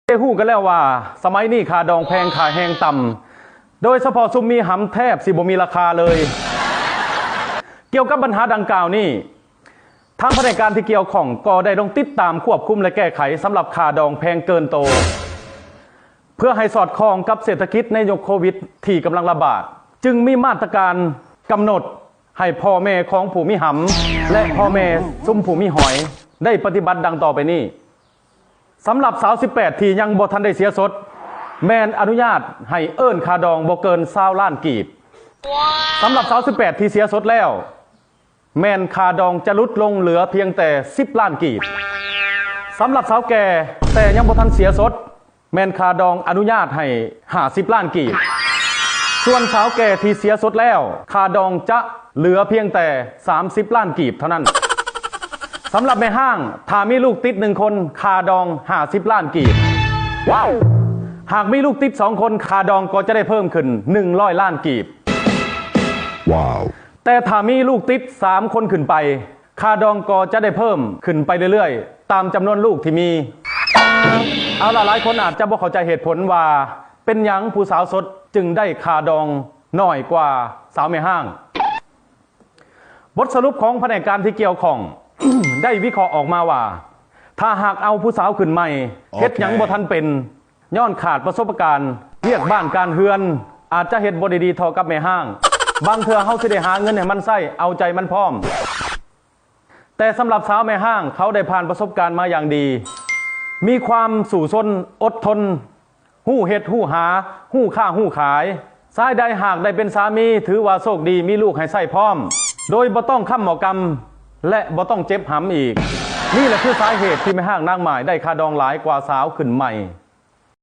ໄດ້ຮູ້ກັນແລ້ວວ່າ ສະໄໝນີ້ຄ່າດອງແພງ ຄ່າແຮງຕ່ຳ ໂດຍສະເພາະຊຸມມີຫຳແທບຊິບໍ່ມີລາຄາເລີຍ. ກ່ຽວກັບບັນຫາດັ່ງກ່າວນີ້ ທາງພະແນກການທີ່ກ່ຽວຂ້ອງກໍໄດ້ລົງຕິດຕາມຄວບຄຸມ ແລະ ແກ້ໄຂສຳລັບຄ່າດອງແພງເກີນໂຕ ເພື່ອໃຫ້ສອດຄ່ອງກັບເສດຖະກິດໃນຍຸກໂຄວິດທີ່ກຳລັງລະບາດ, ຈຶ່ງມີມາດຕະການກຳນົດໃຫ້ພໍ່ແມ່ຂອງຜູ້ມີຫຳ ແລະ ພໍ່ແມ່ຊຸມຜູ້ມີຫອຍ ໄດ້ປະຕິບັດດັ່ງຕໍ່ໄປນີ້. ສຳລັບສາວສິບແປດທີ່ຍັງບໍ່ທັນໄດ້ເສຍສົດ ແມ່ນອະນຸຍາດໃຫ້ເອີ້ນຄ່າດອງບໍ່ເກີນຊາວລ້ານກີບ. ສຳລັບສາວສິບແປດທີ່ເສຍສົດແລ້ວ ແມ່ນຄ່າດອງຈະຫຼຸດລົງເຫຼືອພຽງແຕ່ສິບລ້ານກີບ. ສຳລັບສາວແກ່ແຕ່ຍັງບໍ່ທັນເສຍສົດ ແມ່ນຄ່າດອງອະນຸຍາດໃຫ້ຫ້າສິບລ້ານກີບ. ສ່ວນສາວແກ່ທີ່ເສຍສົດແລ້ວ ຄ່າດອງຈະເຫຼືອພຽງແຕ່ສາມສິບລ້ານກີບເທົ່ານັ້ນ. ສຳລັບແມ່ຮ້າງ ຖ້າມີລູກຕິດໜຶ່ງຄົນ ຄ່າດອງຫ້າສິບລ້ານກີບ. ຫາກມີລູກຕິດສອງຄົນ ຄ່າດອງກໍຈະໄດ້ເພີ່ມຂຶ້ນໜຶ່ງຮ້ອຍລ້ານກີບ. ແຕ່ຖ້າມີລູກຕິດສາມຄົນຂຶ້ນໄປ ຄ່າດອງກໍຈະໄດ້ເພີ່ມຂຶ້ນໄປເລື້ອຍໆ ຕາມຈຳນວນລູກທີ່ມີ. ເອົາລະ ຫຼາຍຄົນອາດຈະບໍ່ເຂົ້າໃຈເຫດຜົນວ່າ ເປັນຫຍັງຜູ້ສາວໂສດຈຶ່ງໄດ້ຄ່າດອງໜ້ອຍກວ່າສາວແມ່ຮ້າງ. ບົດສະຫຼຸບຂອງພະແນກການທີ່ກ່ຽວຂ້ອງ ໄດ້ວິເຄາະອອກມາວ່າ ຖ້າຫາກເອົາຜູ້ສາວຂຶ້ນໃໝ່ ໂອເຄ ເຮັດຫຍັງບໍ່ທັນເປັນ ຍ້ອນຂາດປະສົບປະການວຽກບ້ານການເຮືອນ ອາດຈະເຮັດບໍ່ໄດ້ດີເທົ່າກັບແມ່ຮ້າງ. ບາງເທື່ອເຮົາຊິໄດ້ຫາເງິນໃຫ້ມັນໃຊ້ ເອົາໃຈມັນພ້ອມ. ແຕ່ສຳລັບສາວແມ່ຮ້າງ ເຂົາໄດ້ຜ່ານປະສົບການມາຢ່າງດີ, ມີຄວາມສູ້ຊົນ, ອົດທົນ, ຮູ້ເຮັດຮູ້ຫາ, ຮູ້ຄ້າຮູ້ຂາຍ. ຊາຍໃດຫາກໄດ້ເປັນສາມີ ຖືວ່າໂຊກດີ ມີລູກໃຫ້ໃຊ້ພ້ອມ ໂດຍບໍ່ຕ້ອງຄ້ຳໝໍ້ກຳ ແລະ ບໍ່ຕ້ອງເຈັບຫຳອີກ. ນີ້ແຫຼະຄືສາເຫດທີ່ແມ່ຮ້າງນາງໝ້າຍໄດ້ຄ່າດອງຫຼາຍກວ່າສາວຂຶ້ນໃໝ່.